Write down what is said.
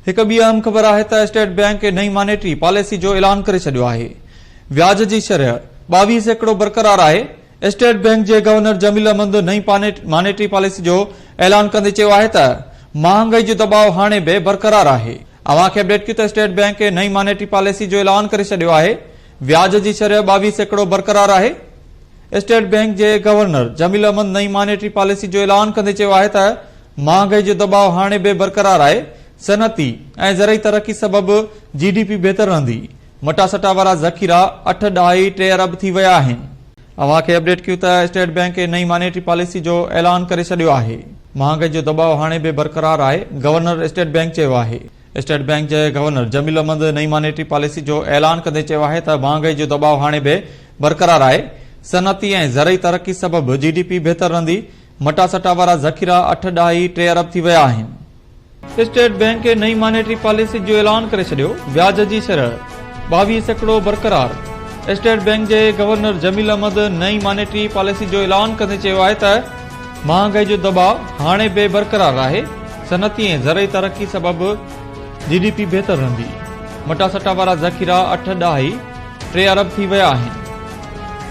هڪ ٻي اهم خبر آهي ته اسٽيٽ بئنڪ نئين مانيٽري پاليسي جو اعلان ڪري ڇڏيو آهي. وياج جي شرح 22% برقرار آهي. اسٽيٽ بئنڪ جي گورنر جميل احمد نئين مانيٽري پاليسي جو اعلان ڪندي چيو آهي ته مهانگائي جو دٻاء هاڻي به برقرار آهي. اوهان کي اپڊيٽ ڪيون ته اسٽيٽ بئنڪ نئين مانيٽري پاليسي جو اعلان ڪري ڇڏيو آهي. وياج جي شرح 22% برقرار آهي. اسٽيٽ بئنڪ جي گورنر جميل احمد نئين مانيٽري پاليسي جو اعلان ڪندي چيو آهي ته مهانگائي جو دٻاء هاڻي به برقرار آهي، صنعتي ۽ زرعي ترقي سبب جي ڊي پي بهتر رهندي، مٽاسٽا وارا ذخيرا اٺ ڏهائي ٽي ارب ٿي ويا آهن. اوهان کي اپڊيٽ ڪيون ته اسٽيٽ بئنڪ نئين مانيٽري پاليسي جو اعلان ڪري ڇڏيو آهي. مهانگائي جو دٻاء هاڻي به برقرار آهي، گورنر اسٽيٽ بئنڪ چيو آهي. اسٽيٽ بئنڪ جي گورنر جميل احمد نئين مانيٽري پاليسي جو اعلان ڪندي چيو آهي ته مهانگائي جو دٻاء هاڻي به برقرار آهي، صنعتي ۽ زرعي ترقي سبب جي ڊي پي بهتر رهندي، مٽاسٽا وارا ذخيرا اٺ ڏهائي ٽي ارب ٿي ويا آهن. اسٽيٽ بئنڪ نئين مانيٽري پاليسي جو اعلان ڪري ڇڏيو، وياج جي شرح 22% برقرار. اسٽيٽ بئنڪ جي گورنر جميل احمد نئين مانيٽري پاليسي جو اعلان ڪندي چيو آهي ته مهانگائي جو دٻاء هاڻي به برقرار آهي، صنعتي ۽ زرعي ترقي سبب جي ڊي پي بهتر رهندي، مٽاسٽا وارا ذخيرا اٺ ڏهائي ٽي ارب ٿي ويا آهن.